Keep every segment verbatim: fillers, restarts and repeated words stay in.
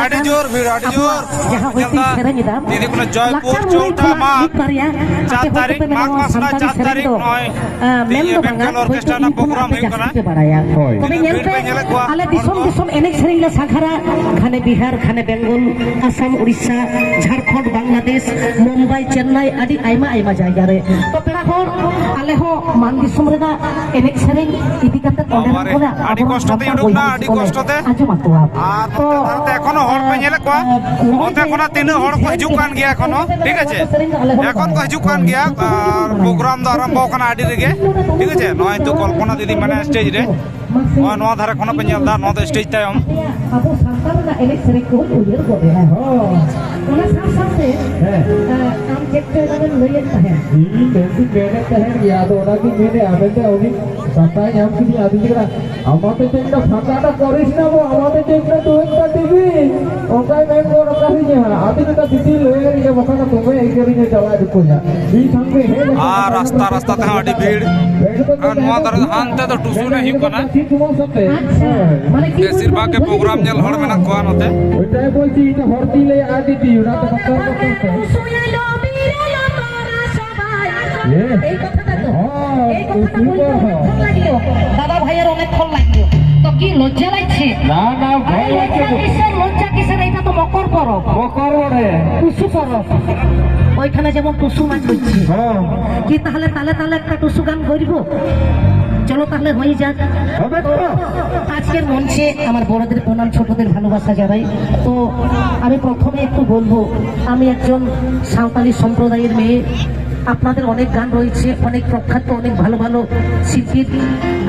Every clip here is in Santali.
ᱟᱹᱰᱤ ᱡᱳᱨ ᱵᱷᱤᱲ, ᱟᱹᱰᱤ ᱡᱳᱨ᱾ ᱡᱟᱦᱟᱸ ᱦᱚᱭᱛᱳᱧ ᱥᱮᱨᱮᱧ ᱮᱫᱟ, ᱫᱤᱫᱤ ᱠᱷᱚᱱᱟᱜ ᱡᱚᱭᱯᱩᱨ ᱞᱟᱠᱪᱟᱨ ᱢᱩᱨᱟᱹᱭ ᱪᱳᱣᱴᱷᱟ ᱠᱷᱚᱱᱟᱜ ᱢᱟᱜᱽ ᱢᱤᱫ ᱵᱟᱨᱭᱟ ᱪᱟᱨ ᱟᱯᱮ ᱦᱚᱭᱛᱳ ᱛᱟᱹᱨᱤᱠᱷ, ᱯᱮ ᱢᱮᱱᱟ ᱢᱟᱜᱽ ᱱᱚᱣᱟ ᱢᱟᱥ ᱨᱮᱱᱟᱜ ᱥᱟᱱᱛᱟᱲᱤ ᱪᱟᱨ ᱥᱮᱨᱮᱧ ᱛᱟᱹᱨᱤᱠᱷ ᱫᱚ, ᱱᱚᱜᱼᱚᱭ ᱟᱸ, ᱢᱮᱢ ᱫᱤᱭᱮ ᱫᱚ ᱵᱟᱝᱟ, ᱵᱮᱝᱜᱚᱞ ᱦᱚᱭᱛᱳ ᱚᱨᱠᱮᱥᱴᱨᱟ ᱨᱮᱱᱟᱜ ᱤᱧ ᱠᱷᱚᱱᱟᱜ ᱯᱨᱳᱜᱨᱟᱢ ᱯᱮ ᱦᱩᱭᱩᱜ ᱠᱟᱱᱟ᱾ ᱪᱤᱠᱟᱹ ᱵᱟᱲᱟᱭᱟ᱾ ᱦᱳᱭ᱾ ᱛᱚᱵᱮ ᱛᱤᱱᱟᱹᱜ ᱧᱮᱞ ᱵᱷᱤᱲ ᱯᱮ, ᱯᱮ ᱧᱮᱞᱮᱫ ᱠᱚᱣᱟ ᱟᱞᱮ ᱦᱚᱲ ᱫᱤᱥᱚᱢ ᱠᱚ᱾ ᱫᱤᱥᱚᱢ ᱮᱱᱮᱡ ᱥᱮᱨᱮᱧ ᱞᱮ ᱥᱟᱸᱜᱷᱟᱨᱟ, ᱜᱷᱟᱱᱮ ᱵᱤᱦᱟᱨ, ᱜᱷᱟᱱᱮ ᱵᱮᱝᱜᱚᱞ, ᱟᱥᱟᱢ, ᱩᱲᱤᱥᱥᱟ, ᱡᱷᱟᱲᱠᱷᱚᱸᱰ, ᱵᱟᱝᱞᱟᱫᱮᱥ, ᱢᱩᱢᱵᱟᱭ, ᱪᱮᱱᱱᱟᱭ, ᱟᱹᱰᱤ ᱟᱭᱢᱟ ᱟᱭᱢᱟ ᱡᱟᱭᱜᱟ ᱨᱮ᱾ ᱛᱚ ᱯᱮᱲᱟ ᱦᱚᱲ, ᱟᱞᱮ ᱦᱚᱸ ᱢᱟᱱ ᱫᱤᱥᱚᱢ ᱨᱮᱱᱟᱜ ᱮᱱᱮᱡ ᱥᱮᱨᱮᱧ ᱤᱫᱤ ᱠᱟᱛᱮ ᱚᱸᱰᱮᱱ ᱵᱟᱵᱟᱨᱮ, ᱠᱚᱲᱟ ᱟᱹᱰᱤ ᱟᱵᱚᱨᱮᱱ ᱠᱚᱥᱴᱚ ᱛᱮᱧ ᱥᱟᱱᱛᱟᱲ ᱩᱰᱩᱠ ᱵᱚᱭᱦᱟ ᱱᱟ, ᱟᱹᱰᱤ ᱢᱤᱥᱤ ᱠᱚᱞᱮ ᱠᱚᱥᱴᱚ ᱛᱮ᱾ ᱟᱸᱡᱚᱢ ᱟᱠᱚᱣᱟ᱾ ᱟᱨ ᱛᱚ ᱱᱚᱛᱮ ᱫᱷᱟᱨᱮ ᱛᱮ ᱮᱠᱷᱚᱱᱳ ᱦᱚᱲ ᱯᱮ ᱧᱮᱞᱮᱫ ᱠᱚᱣᱟ? ᱱᱚᱜᱼᱚᱭ ᱚᱱᱛᱮ ᱡᱮ ᱠᱷᱚᱱᱟᱜ ᱛᱤᱱᱟᱹᱜ ᱦᱚᱲ ᱠᱚ ᱦᱤᱡᱩᱜ ᱠᱟᱱ ᱜᱮᱭᱟ ᱮᱠᱷᱚᱱᱳ, ᱴᱷᱤᱠ ᱟᱪᱷᱮ? ᱟᱞᱮ ᱦᱚᱸ ᱮᱠᱷᱚᱱ ᱠᱚ ᱦᱤᱡᱩᱜ ᱠᱟᱱ ᱜᱮᱭᱟ, ᱟᱨ ᱯᱨᱳᱜᱨᱟᱢ ᱫᱚ ᱟᱨᱟᱢᱵᱚ ᱠᱟᱱᱟ ᱟᱹᱰᱤ ᱨᱮᱜᱮ, ᱴᱷᱤᱠ ᱟᱪᱷᱮ? ᱱᱚᱜᱼᱚᱭ ᱛᱚ ᱠᱚᱞᱯᱚᱱᱟ ᱫᱤᱫᱤ ᱢᱮᱱᱟᱭᱟ ᱥᱴᱮᱡ ᱨᱮ᱾ ᱱᱚᱜᱼᱚᱭ ᱱᱚᱣᱟ ᱫᱷᱟᱨᱮ ᱠᱷᱚᱱᱟᱜ ᱯᱮ ᱧᱮᱞ ᱮᱫᱟ, ᱱᱚᱣᱟ ᱫᱚ ᱥᱴᱮᱡ ᱛᱟᱭᱚᱢ᱾ ᱟᱵᱚ ᱥᱟᱱᱛᱟᱲ ᱨᱮᱱᱟᱜ ᱮᱱᱮᱡ ᱥᱮᱨᱮᱧ ᱠᱚᱵᱚᱱ ᱩᱭᱦᱟᱹᱨ ᱜᱚᱫ ᱮᱫᱟ᱾ ᱦᱚᱸ᱾ ᱚᱱᱟ ᱥᱟᱶ ᱥᱟᱶᱛᱮ, ᱦᱮᱸ᱾ ᱟᱢ ᱪᱮᱫ ᱪᱚ ᱮᱱᱟᱝ ᱮᱢ ᱞᱟᱹᱭᱮᱫ ᱛᱟᱦᱮᱸᱫ᱾ ᱤᱧ ᱢᱮᱱᱫᱩᱧ ᱢᱮᱱᱮᱫ ᱛᱟᱦᱮᱸᱫ ᱜᱮᱭᱟ, ᱟᱫᱚ ᱚᱱᱟᱜᱤᱧ ᱢᱮᱱᱮᱫᱼᱟ, ᱢᱮᱱᱫᱟ ᱩᱱᱤ ᱠᱟᱛᱷᱟᱭ ᱧᱟᱢ ᱠᱤᱫᱤᱧᱟ, ᱟᱫᱚᱧ ᱞᱟᱹᱭ ᱠᱮᱫᱟ, "ᱟᱢᱟᱛᱮ ᱪᱮᱫ ᱞᱮᱠᱟ ᱯᱷᱟᱸᱠᱟ ᱴᱟ ᱠᱚᱨᱤᱥ ᱱᱟ ᱵᱚ, ᱟᱢᱟᱛᱮ ᱪᱮᱫ ᱞᱮᱠᱟ ᱫᱩ ᱮᱠᱴᱟ ᱴᱤᱵᱷᱤ?" ᱚᱱᱠᱟᱭ ᱢᱮᱱ ᱜᱚᱫ ᱟᱠᱟᱫᱤᱧᱟ᱾ ᱟᱫᱚᱧ ᱞᱟᱹᱭ ᱠᱮᱫᱟ, "ᱫᱤᱫᱤ ᱞᱟᱹᱭᱟᱭ ᱜᱮ, ᱵᱟᱠᱷᱟᱱ ᱫᱚᱢᱮ ᱮᱜᱮᱨᱤᱧᱟ, ᱪᱟᱞᱟᱜ ᱡᱚᱠᱷᱚᱡ ᱦᱟᱸᱜ᱾ ᱤᱧ ᱥᱟᱝᱜᱮ ᱦᱮᱡ ᱞᱮᱠᱷᱟᱱ ᱟᱨ ᱨᱟᱥᱛᱟ, ᱨᱟᱥᱛᱟ ᱛᱮᱦᱚᱸ ᱟᱹᱰᱤ ᱵᱷᱤᱲ᱾ ᱟᱨ ᱱᱚᱣᱟ ᱫᱷᱟᱨᱮ ᱦᱟᱱᱛᱮ ᱫᱚ ᱴᱩᱥᱩ ᱮᱱᱮᱡ ᱦᱩᱭᱩᱜ ᱠᱟᱱᱟ᱾ ᱟᱪᱪᱷᱟ, ᱢᱟᱱᱮ ᱠᱤ ᱵᱮᱥᱤᱨ ᱵᱷᱟᱜᱽ ᱜᱮ ᱯᱨᱳᱜᱨᱟᱢ ᱧᱮᱞ ᱦᱚᱲ ᱢᱮᱱᱟᱜ ᱠᱚᱣᱟ ᱱᱚᱛᱮ᱾ ᱚᱱᱟᱭ ᱵᱚᱞᱪᱤ, ᱤᱧ ᱫᱚ ᱦᱚᱲ ᱛᱤᱧ ᱞᱟᱹᱭᱟ, ᱟᱨ ᱫᱤᱫᱤ, ᱚᱱᱟ ᱫᱚ ᱵᱚᱛᱚᱨ ᱵᱚᱛᱚᱨ ᱛᱮ᱾ ᱦᱮᱸ᱾ এই কথাটা তো, হ্যাঁ, এই কথাটা বলতে অনেকক্ষণ লাগলো। দাদা ভাইয়ের অনেকক্ষণ লাগলো। তো কি লজ্জা লাগছে? না, না, ভয় আরে লাগছে লজ্জা না। কিসের, লজ্জা কিসের? এটা তো মকর পরব। মকর পরব। টুসু পরব। ওইখানে যেমন টুসু নাচ হচ্ছে। হ্যাঁ। কি তাহলে তালে তালে একটা টুসু গান করবো? চলো তাহলে হয়ে যাক। হবে তো? আজকের মঞ্চে আমার বড়দের প্রণাম, ছোটদের ভালোবাসা জানাই। তো আমি প্রথমে একটু বলবো, আমি একজন সাঁওতালি সম্প্রদায়ের মেয়ে। আপনাদের অনেক গান রয়েছে, অনেক প্রখ্যাত, অনেক ভালো ভালো শিল্পীর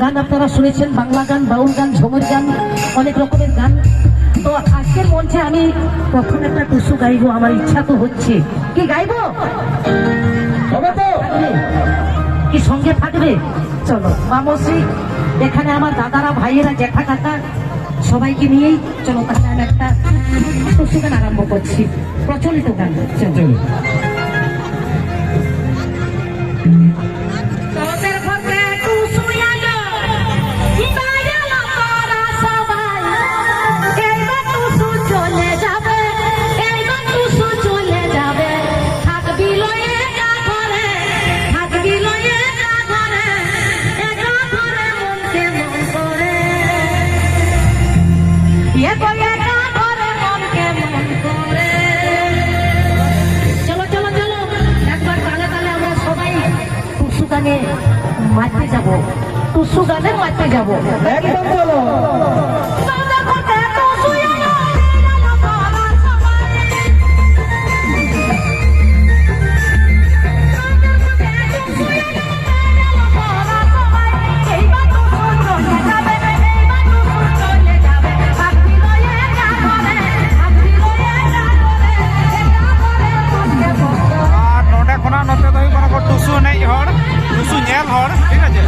গান আপনারা শুনেছেন, বাংলা গান, বাউল গান, ঝুমুর গান, অনেক রকমের গান। তো আজকের মঞ্চে আমি প্রথম একটা টুসু গাইবো, আমার ইচ্ছা তো হচ্ছে। কি গাইবো? হবে তো? কি সঙ্গে থাকবে? চলো, মামসি, এখানে আমার দাদারা, ভাইয়েরা, জ্যাঠা, কাকা, সবাইকে নিয়েই চলো তাহলে আমি একটা টুসু গান আরম্ভ করছি, প্রচলিত গান। চলো। চলো। তোদের ভোটে টুসু এলো, বাজালো তোরা সবাই, এইবার টুসু চলে টুসু গানে মাতে যাব। একদম চলো। ᱟᱨ ᱱᱚᱰᱮ ᱠᱷᱚᱱᱟᱜ ᱱᱚᱛᱮ ᱫᱚ ᱦᱩᱭᱩᱜ ᱠᱟᱱᱟ ᱠᱚ ᱴᱩᱥᱩ ᱮᱱᱮᱡ ᱦᱚᱲ, ᱴᱩᱥᱩ ᱧᱮᱞ ᱦᱚᱲ, ᱴᱷᱤᱠ ᱟᱪᱷᱮ?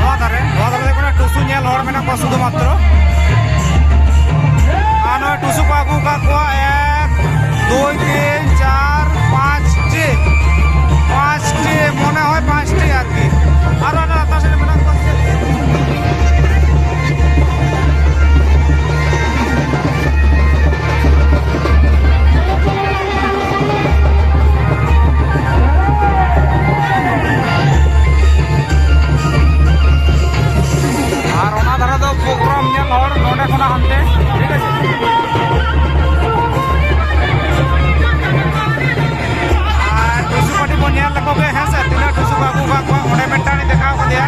ᱱᱚᱣᱟ ᱫᱷᱟᱨᱮ, ᱱᱚᱣᱟ ᱫᱷᱟᱨᱮ ᱫᱚ ᱦᱩᱭᱩᱜ ᱠᱟᱱᱟ ᱴᱩᱥᱩ ᱧᱮᱞ ᱦᱚᱲ ᱢᱮᱱᱟᱜ ᱠᱚᱣᱟ ᱥᱩᱫᱷᱩ ᱢᱟᱛᱨᱚ᱾ ᱟᱨ ᱱᱚᱜᱼᱚᱭ ᱴᱩᱥᱩ ᱠᱚ ᱟᱹᱜᱩ ᱟᱠᱟᱫ ᱠᱚᱣᱟ, ᱮᱠ, ᱫᱩᱭ, ᱛᱤᱱ, ᱪᱟᱨ, ᱯᱟᱸᱪ ᱴᱤ, ᱯᱟᱸᱪ ᱴᱤ, ᱢᱚᱱᱮ ᱦᱚᱭ ᱯᱟᱸᱪ ᱴᱤ ᱟᱨᱠᱤ᱾ ᱟᱨᱚ ᱚᱱᱟ ᱞᱟᱛᱟᱨ ᱥᱮᱫ ᱨᱮ ᱢᱮᱱᱟᱜ ᱠᱚᱣᱟ ᱥᱮ ᱪᱮᱫ? ᱟᱨ ᱚᱱᱟ ᱫᱷᱟᱨᱮ ᱫᱚ ᱯᱨᱳᱜᱨᱟᱢ ᱧᱮᱞ ᱦᱚᱲ ᱱᱚᱰᱮ ᱠᱷᱚᱱᱟᱜ ᱦᱟᱱᱛᱮ, ᱴᱷᱤᱠ ᱟᱪᱷᱮ? ᱟᱨ ᱴᱩᱥᱩ ᱯᱟᱹᱴᱤ ᱵᱚᱱ ᱧᱮᱞ ᱞᱮᱠᱚ ᱜᱮ, ᱦᱮᱸ ᱥᱮ, ᱛᱤᱱᱟᱹᱜ ᱴᱩᱥᱩ ᱠᱚ ᱟᱹᱜᱩ ᱟᱠᱟᱫ ᱠᱚᱣᱟ᱾ ᱚᱸᱰᱮ ᱢᱤᱫᱴᱟᱝ ᱤᱧ ᱫᱮᱠᱷᱟᱣ ᱠᱟᱫᱮᱭᱟ᱾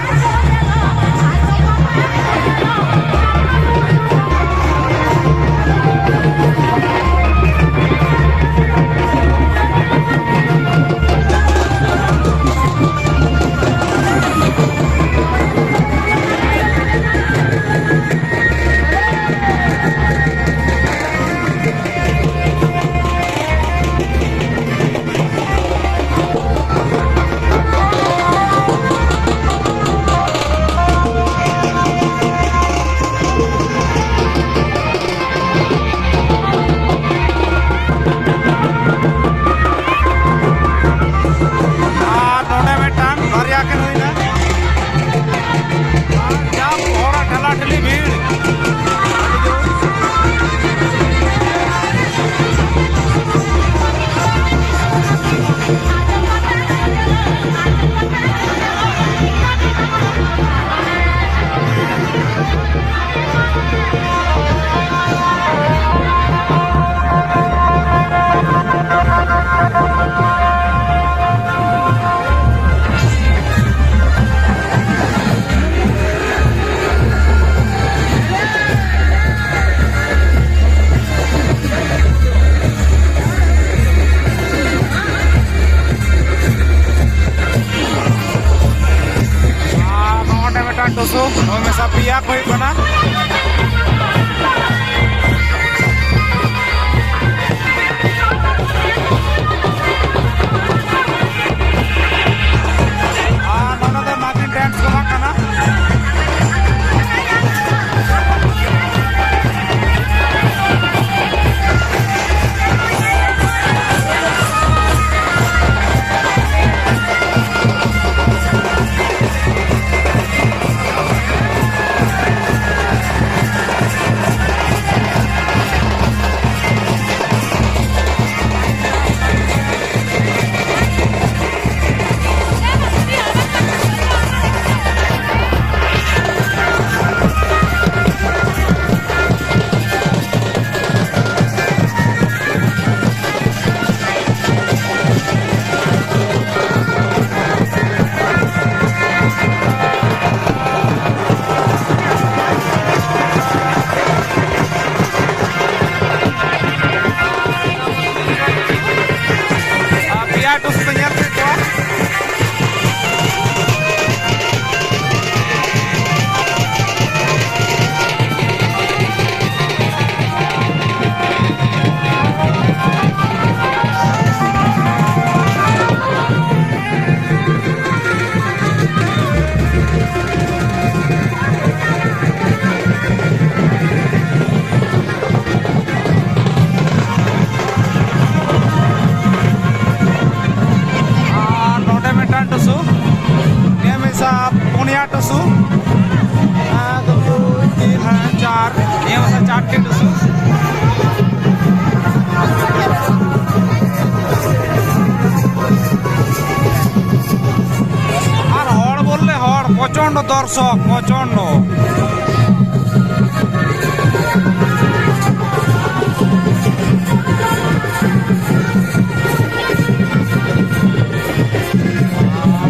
ᱟᱨ ᱦᱚᱲ ᱵᱚᱞᱞᱮ ᱦᱚᱲ, ᱯᱨᱚᱪᱚᱱᱰ ᱫᱚᱨᱥᱚᱠ, ᱯᱨᱚᱪᱚᱱᱰ᱾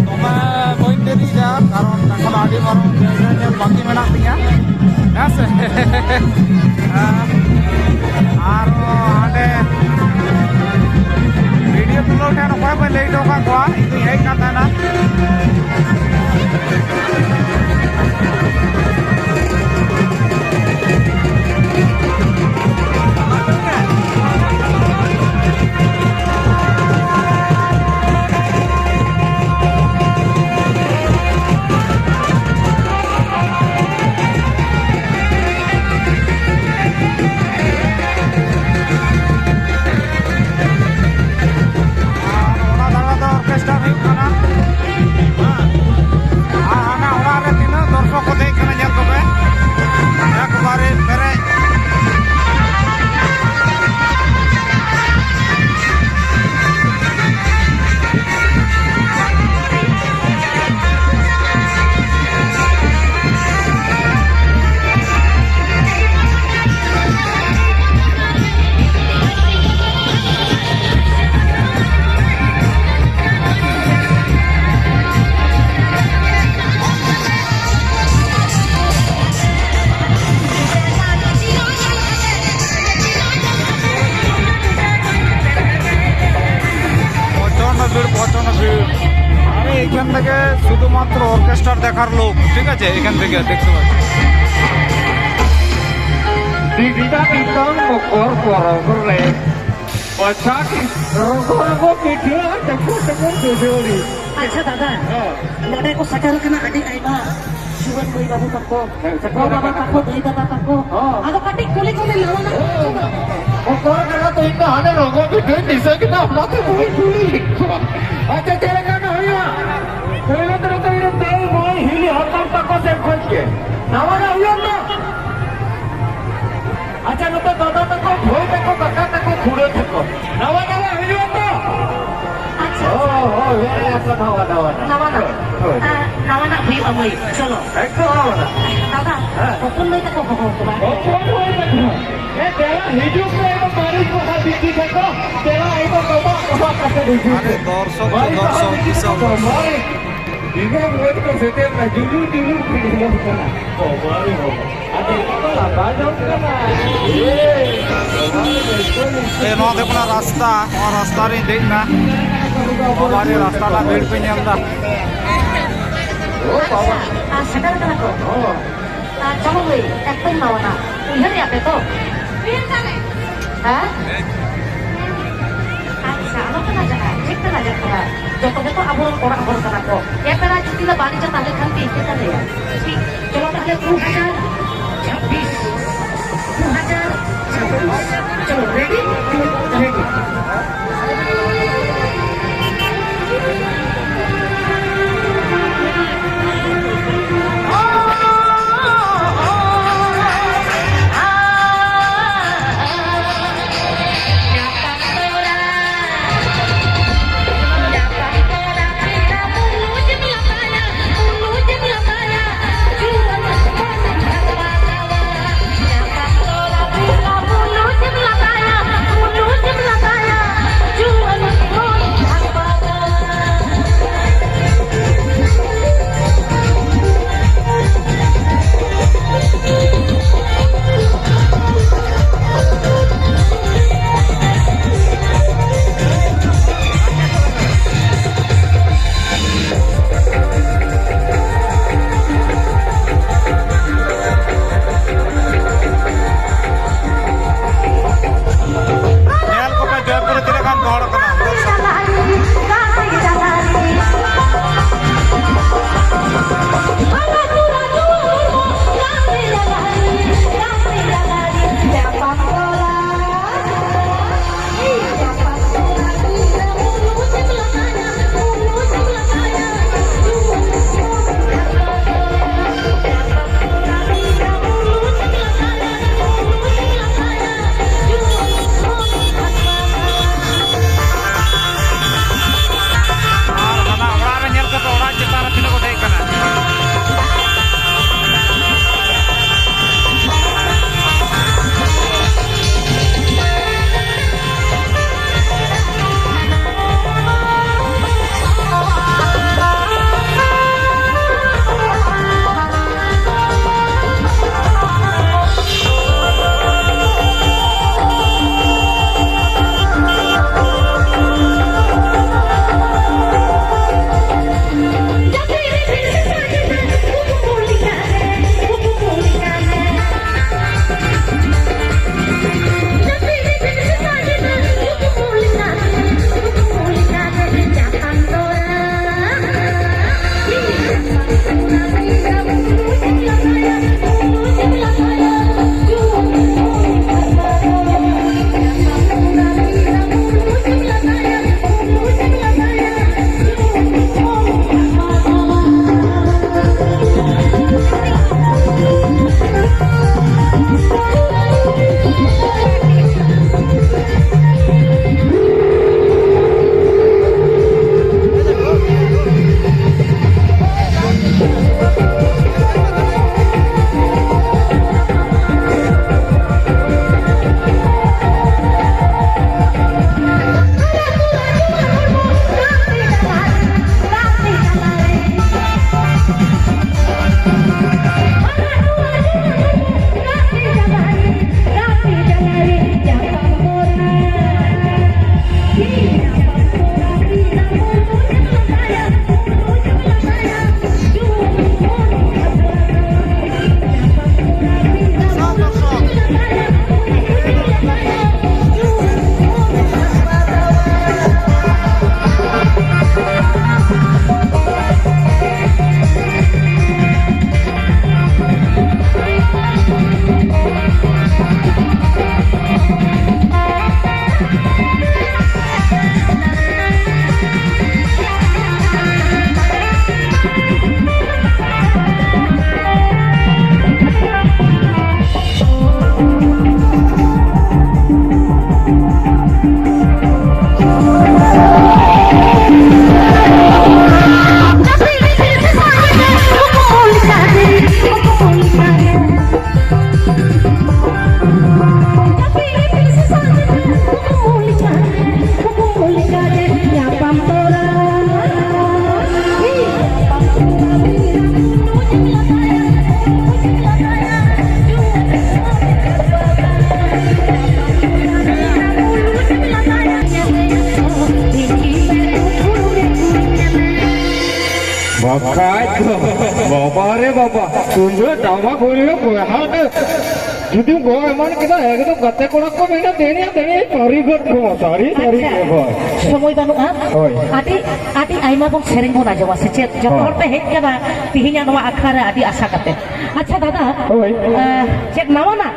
ᱫᱚᱢᱮ ᱵᱟᱹᱧ ᱫᱮᱨᱤᱭᱮᱫᱟ, ᱠᱟᱨᱚᱱ ᱮᱠᱷᱚᱱ ᱟᱹᱰᱤ ᱢᱟᱨᱟᱝ ᱡᱟᱭᱜᱟ ᱧᱮᱞ ᱵᱟᱹᱠᱤ ᱢᱮᱱᱟᱜ ᱛᱤᱧᱟ, ᱦᱮᱸ ᱥᱮ? ᱟᱨ ᱦᱟᱸᱰᱮ ᱵᱷᱤᱰᱤᱭᱳ ᱛᱩᱞᱟᱹᱣ ᱴᱷᱮᱱ ᱚᱠᱚᱭ ᱠᱚ ᱞᱟᱹᱭ ᱦᱚᱴᱚ ᱠᱟᱜ ᱠᱚᱣᱟ, ᱤᱧ ᱫᱩᱧ ᱦᱮᱡ ᱠᱟᱱ ᱛᱟᱦᱮᱱᱟ᱾ ᱟᱨ ᱚᱱᱟ ᱫᱷᱟᱨᱮ ᱫᱚ ᱚᱨᱠᱮᱥᱴᱟᱨ ᱦᱩᱭᱩᱜ ᱠᱟᱱᱟ᱾ ᱟᱨ ᱦᱟᱱᱟ ᱚᱲᱟᱜ ᱨᱮ ᱛᱤᱱᱟᱹᱜ ᱫᱚᱨᱥᱚᱠ ᱠᱚ ᱫᱮᱡ ᱠᱟᱱᱟ, ᱧᱮᱞ ᱠᱚᱯᱮ, ᱮᱠᱵᱟᱨᱮ ᱯᱮᱨᱮᱡ᱾ প্রচন্ড ভিড়, প্রচন্ড ভিড়। আমি এখান থেকে শুধুমাত্র অর্কেস্ট্রার দেখার লোক, ঠিক আছে? এখান থেকে দেখতে পাচ্ছি। ᱫᱤᱫᱤ ᱫᱟ ᱱᱤᱛᱚᱝ ᱢᱚᱠᱚᱨ ᱯᱚᱨᱚᱵᱽ ᱨᱮ ᱯᱚᱪᱟᱠ ᱨᱚᱜᱚ ᱨᱚᱜᱚ ᱯᱤᱴᱷᱟᱹ ᱪᱟᱠᱩ ᱪᱟᱠᱩ ᱫᱩᱫᱩᱲᱤ᱾ ᱟᱪᱪᱷᱟ ᱫᱟᱫᱟ, ᱦᱮᱸ᱾ ᱱᱚᱰᱮ ᱠᱚ ᱥᱮᱴᱮᱨ ᱟᱠᱟᱱᱟ ᱟᱹᱰᱤ ᱟᱭᱢᱟ ᱡᱩᱣᱟᱹᱱ ᱢᱟᱹᱭ ᱵᱟᱹᱵᱩ ᱛᱟᱠᱚ, ᱦᱮᱸ, ᱥᱮᱴᱮᱨ ᱜᱚ ᱵᱟᱵᱟ ᱟᱠᱟᱱᱟ᱾ ᱛᱟᱠᱚ, ᱫᱟᱹᱭ ᱫᱟᱫᱟ ᱛᱟᱠᱚ᱾ ᱦᱚᱸ᱾ ᱟᱫᱚ ᱠᱟᱹᱴᱤᱡ ᱠᱩᱞᱤ ᱠᱚᱞᱮ ᱱᱟᱣᱟ ᱱᱟᱜ ᱦᱚᱸ᱾ ᱚᱠᱚᱭ ᱠᱟᱱᱟ ᱛᱚ? ᱤᱧ ᱫᱚ ᱦᱟᱱᱮ ᱨᱚᱜᱚ ᱯᱤᱴᱷᱟᱹᱧ ᱫᱤᱥᱟᱹ ᱠᱮᱫᱟ, ᱚᱱᱟᱛᱮ ᱵᱟᱹᱧ ᱠᱩᱞᱤ ᱞᱮᱫ ᱠᱚᱣᱟ᱾ ᱟᱪᱪᱷᱟ, ᱪᱮᱫ ᱞᱮᱠᱟ ᱱᱟᱜ ᱦᱩᱭᱩᱜᱼᱟ? ᱯᱳᱭᱞᱳ ᱛᱮ ᱱᱚᱛᱮ ᱤᱧ ᱨᱮᱱ ᱫᱟᱹᱭ ᱢᱟᱹᱭ ᱦᱤᱞᱤ ᱦᱟᱛᱟᱣ ᱛᱟᱠᱚ ᱥᱮᱫ ᱠᱷᱚᱱ ᱜᱮ ᱱᱟᱣᱟ ᱱᱟᱜ ᱦᱩᱭᱩᱜᱼᱟ ᱛᱚ? ᱟᱪᱪᱷᱟ, ᱱᱚᱛᱮ ᱫᱟᱫᱟ ᱛᱟᱠᱚ, ᱵᱷᱟᱹᱭ ᱛᱟᱠᱚ, ᱠᱟᱠᱟ ᱛᱟᱠᱚ, ᱠᱷᱩᱲᱟᱹ ᱛᱟᱠᱚ᱾ ᱱᱟᱣᱟ ᱱᱟᱣᱟ ᱦᱩᱭᱩᱜᱼᱟ ᱛᱚ? ᱟᱪᱪᱷᱟ, ᱦᱳᱭ, ᱟᱪᱪᱷᱟ᱾ ᱦᱳᱭ, ᱦᱳᱭ, ᱦᱳᱭ, ᱟᱪᱪᱷᱟ, ᱱᱟᱣᱟ, ᱱᱟᱣᱟ᱾ ᱦᱳᱭ᱾ ᱟᱨ, ᱱᱟᱣᱟᱱᱟᱜ ᱦᱩᱭᱩᱜᱼᱟ, ᱢᱟᱹᱭ᱾ ᱪᱚᱞᱚ᱾ ᱮᱠᱫᱚᱢ ᱱᱟᱣᱟᱱᱟᱜ᱾ ᱫᱟᱫᱟ, ᱦᱮᱸ᱾ ᱦᱚᱯᱚᱱ ᱢᱟᱹᱭ ᱛᱟᱠᱚ ᱦᱚᱦᱚ ᱟᱠᱚ ᱵᱟᱝ? ᱦᱚᱯᱚᱱ ᱢᱟᱹᱭ ᱛᱟᱠᱚ᱾ ᱮ, ᱫᱮᱞᱟ, ᱦᱤᱡᱩᱜ ᱯᱮ, ᱮᱠᱫᱚᱢ ᱢᱟᱹᱨᱤᱪ ᱵᱟᱦᱟ ᱵᱤᱴᱤ ᱛᱟᱠᱚ᱾ ᱫᱮᱞᱟ, ᱮᱠᱫᱚᱢ ᱰᱚᱵᱟᱜ, ᱰᱚᱵᱟᱜ ᱠᱟᱛᱮ ᱦᱤᱡᱩᱜ ᱯᱮ᱾ ᱟᱨᱮ, ᱫᱚᱨᱥᱚᱠ ᱠᱚ, ᱢᱟᱹᱨᱤᱪ ᱵᱟᱦᱟ ᱫᱚᱨᱥᱚᱠ, ᱵᱤᱴᱤ ᱵᱤᱥᱟᱞ ᱛᱟᱠᱚ, ᱫᱚᱨᱥᱚᱠ᱾ ᱢᱟᱹᱨᱤᱪ᱾ ᱤᱱᱟᱹ ᱢᱚᱡᱽ ᱠᱚ ᱥᱮᱴᱮᱨ ᱮᱱᱟ, ᱡᱩᱞᱩ ᱡᱩᱞᱩ ᱠᱚ ᱧᱮᱞᱚᱜ ᱠᱟᱱᱟ᱾ ᱵᱟᱵᱟ ᱨᱮ ᱵᱟᱵᱟ᱾ ᱟᱫᱚ ᱤᱧ ᱫᱚ ᱞᱟᱸᱫᱟ ᱡᱚᱝ ᱠᱟᱱᱟ᱾ ᱮ, ᱱᱚᱣᱟ ᱫᱚ ᱦᱩᱭᱩᱜ ᱠᱟᱱᱟ ᱨᱟᱥᱛᱟ, ᱱᱚᱣᱟ ᱨᱟᱥᱛᱟ ᱨᱤᱧ ᱫᱮᱡ ᱮᱱᱟ᱾ ᱵᱟᱵᱟ ᱨᱮ, ᱨᱟᱥᱛᱟ ᱨᱮᱱᱟᱜ ᱵᱷᱤᱲ ᱯᱮ ᱧᱮᱞ ᱮᱫᱟ᱾ ᱚ ᱵᱟᱵᱟ᱾ ᱟᱨ ᱥᱮᱴᱮᱨ ᱠᱟᱱᱟ ᱠᱚ᱾ ᱦᱚᱸ᱾ ᱟᱨ ᱪᱚᱞᱚ ᱵᱷᱟᱹᱭ, ᱮᱠᱴᱩᱧ ᱮᱢᱟᱣᱟᱱᱟ᱾ ᱩᱭᱦᱟᱹᱨᱮᱜᱼᱟ ᱯᱮ ᱛᱚ? ᱦᱮᱸ? ᱟᱪᱪᱷᱟ, ᱟᱞᱚ ᱯᱮ ᱞᱟᱡᱟᱜᱼᱟ᱾ ᱪᱮᱫ ᱯᱮ ᱞᱟᱡᱟᱜ ᱠᱟᱱᱟ? ᱡᱚᱛᱚ ᱜᱮᱛᱚ ᱟᱵᱚᱨᱮᱱ ᱚᱲᱟᱜ ᱦᱚᱲ ᱠᱟᱱᱟ ᱠᱚ᱾ ᱮᱯᱮᱨᱟ ᱡᱩᱫᱤ ᱞᱮ ᱵᱟᱝ ᱤᱪᱪᱷᱟ ᱛᱟᱦᱞᱮ ᱠᱷᱟᱱ ᱯᱮ ᱤᱠᱟᱹ ᱛᱟᱞᱮᱭᱟ᱾ ᱴᱷᱤᱠ᱾ ᱪᱚᱞᱚ ᱛᱟᱦᱞᱮ ᱫᱩ ᱦᱟᱡᱟᱨ ᱪᱷᱟᱵᱵᱤᱥ᱾ ᱫᱩ ᱦᱟᱡᱟᱨ ᱪᱷᱟᱵᱵᱤᱥ᱾ ᱪᱚᱞᱚ, ready? Two, ready. ᱵᱟᱠᱷᱟᱡ ᱫᱚ, ᱵᱟᱵᱟ ᱨᱮ ᱵᱟᱵᱟ, ᱛᱩᱢᱫᱟᱹᱜ ᱴᱟᱢᱟᱠ ᱦᱩᱭ ᱞᱮᱱᱟ ᱵᱚᱭᱦᱟ ᱨᱮ᱾ ᱡᱩᱫᱤᱢ ᱜᱚᱜ ᱮᱢᱟᱱ ᱠᱮᱫᱟ, ᱮᱠᱫᱚᱢ ᱜᱟᱛᱮ ᱠᱚᱲᱟ ᱠᱚ ᱢᱮᱱᱟ, "ᱫᱮᱱᱤᱭᱟ, ᱫᱮᱱᱤᱭᱟ, ᱯᱟᱹᱨᱤ ᱜᱚᱫ ᱠᱚᱢᱟ, ᱥᱟᱹᱨᱤ, ᱥᱟᱹᱨᱤ ᱟᱪᱪᱷᱟ, ᱜᱮ ᱵᱟᱝ?" ᱥᱚᱢᱚᱭ ᱵᱟᱹᱱᱩᱜᱼᱟ᱾ ᱦᱳᱭ᱾ ᱟᱹᱰᱤ, ᱟᱹᱰᱤ ᱟᱭᱢᱟ ᱵᱚᱱ ᱥᱮᱨᱮᱧ ᱵᱚᱱ ᱟᱸᱡᱚᱢᱟ, ᱥᱮ ᱪᱮᱫ? ᱡᱚᱛᱚ ᱦᱳᱭ᱾ ᱦᱚᱲ ᱯᱮ ᱦᱮᱡ ᱠᱟᱱᱟ ᱛᱤᱦᱤᱧᱟᱜ ᱱᱚᱣᱟ ᱟᱠᱷᱲᱟ ᱨᱮ, ᱟᱹᱰᱤ ᱟᱥᱟ ᱠᱟᱛᱮ᱾ ᱟᱪᱪᱷᱟ ᱫᱟᱫᱟ, ᱦᱳᱭ᱾ ᱮ, ᱪᱮᱫ ᱱᱟᱣᱟᱱᱟᱜ?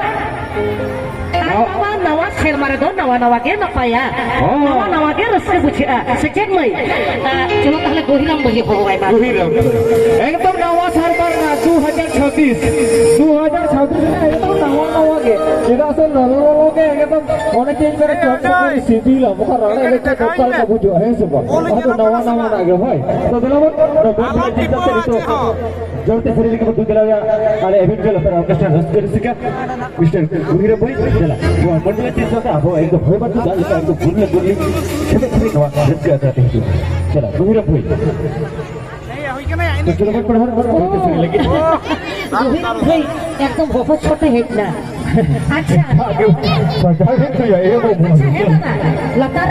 ᱱᱟᱣᱟ-, ᱛᱟᱭ ᱵᱟᱵᱟ ᱱᱟᱣᱟ ᱥᱮᱨᱢᱟ ᱨᱮᱫᱚ ᱱᱟᱣᱟ ᱱᱟᱣᱟ ᱜᱮ ᱱᱟᱯᱟᱭᱟ᱾ ᱦᱚᱸ᱾ ᱱᱟᱣᱟ ᱱᱟᱣᱟ ᱜᱮ ᱨᱟᱹᱥᱠᱟᱹ ᱵᱩᱡᱷᱟᱹᱜᱼᱟ᱾ ᱥᱮ ᱪᱮᱫ ᱢᱟᱹᱭ? ᱟᱨ ᱪᱚᱞᱚ ᱛᱟᱦᱞᱮ ᱜᱚᱦᱤᱨᱟᱢ ᱵᱟᱹᱭ ᱦᱚᱦᱚ ᱟᱭ ᱢᱟ᱾ ᱜᱚᱦᱤᱨᱟᱢ᱾ ᱮᱠᱫᱚᱢ ᱱᱟᱣᱟ ᱥᱮᱨᱢᱟ ᱨᱮᱱᱟᱜ ᱫᱩ ᱦᱟᱡᱟᱨ ᱪᱷᱟᱵᱵᱤᱥ, ᱫᱩ ᱦᱟᱡᱟᱨ ᱪᱷᱟᱵᱵᱤᱥ ᱨᱮᱱᱟᱜ ᱮᱠᱫᱚᱢ ᱱᱟᱣᱟ ᱱᱟᱣᱟ ᱜᱮ᱾ ᱪᱮᱫᱟᱜ ᱥᱮ ᱞᱚᱞᱚ ᱞᱚᱞᱚ ᱜᱮ ᱮᱠᱫᱚᱢ ᱚᱱᱮ ᱪᱮᱫ ᱞᱮᱠᱟ ᱪᱚᱴ ᱪᱚᱴ ᱥᱤᱵᱤᱞᱟ, ᱵᱟᱠᱷᱟᱱ ᱨᱟᱲᱮᱡ ᱞᱮᱠᱟ ᱚᱠᱟ ᱞᱮᱠᱟ ᱵᱩᱡᱷᱟᱹᱜᱼᱟ, ᱦᱮᱸ ᱥᱮ ᱵᱟᱝ? ᱟᱫᱚ ᱱᱟᱣᱟ ᱱᱟᱣᱟ ᱱᱟᱜ ᱜᱮ, ᱦᱳᱭ᱾ ᱛᱚ ᱫᱮᱞᱟ ᱵᱚᱱ, ᱱᱚᱣᱟ ᱵᱚᱱ ᱵᱮᱨᱮᱫ ᱪᱤᱱᱛᱟᱹ ᱛᱮ ᱱᱤᱛᱚᱜ ᱡᱚᱞᱫᱤ ᱥᱮᱨᱮᱧ ᱞᱟᱹᱜᱤᱫ ᱵᱚᱱ ᱫᱩ ᱫᱮᱞᱟᱣᱭᱟ ᱟᱞᱮ ᱮᱵᱷᱮᱱ ᱡᱚᱞ ᱚᱯᱮᱨᱟ ᱚᱨᱠᱮᱥᱴᱨᱟ ᱨᱟᱹᱥᱠᱟᱹ ᱨᱩᱥᱤᱠᱟ᱾ ᱢᱤᱥᱴᱟᱨ ᱜᱩᱦᱤᱨᱟᱢ ᱵᱷᱟᱹᱭ, ᱫᱮᱞᱟ, ᱱᱚᱣᱟ ᱢᱟᱹᱰᱣᱟᱹ ᱪᱤᱨ ᱥᱟᱶᱛᱮ ᱟᱵᱚ ᱮᱠᱫᱚᱢ ᱦᱚᱭ ᱵᱟᱨᱰᱩ ᱫᱟᱜ ᱞᱮᱠᱟ ᱮᱠᱫᱚᱢ ᱵᱩᱨᱞᱟᱹ ᱵᱩᱨᱞᱤ ᱠᱷᱮᱞᱮ ᱠᱷᱮᱞᱮ ᱱᱚᱣᱟ ᱨᱟᱹᱥᱠᱟᱹ ᱟᱠᱷᱲᱟ ᱛᱮ ᱦᱤᱡᱩᱜ᱾ ᱫᱮᱞᱟ, ᱜᱩᱦᱤᱨᱟᱢ ᱵᱷᱟᱹᱭ᱾ ᱛᱚ ᱪᱚᱞᱚ ᱵᱚᱱ ᱯᱟᱲᱦᱟᱣ ᱨᱮ ᱵᱚᱱ ᱯᱟᱲᱦᱟᱣ ᱛᱮ ᱥᱮᱨᱮᱧ ᱞᱟᱹᱜᱤᱫ᱾ ᱜᱩᱦᱤᱨᱟᱢ ᱵᱷᱟᱹᱭ ᱮᱠᱫᱚᱢ ᱵᱚᱦᱚᱜ ᱪᱷᱚᱴᱮ ᱦᱮᱡ ᱱᱟ᱾ ᱟᱪᱪᱷᱟ᱾ ᱥᱟᱡᱟᱣ ᱦᱮᱡ ᱱᱟ, ᱮ ᱵᱟᱹᱵᱩ᱾ ᱟᱪᱪᱷᱟ, ᱦᱮᱸ ᱫᱟᱫᱟ, ᱞᱟᱛᱟᱨ ᱨᱮ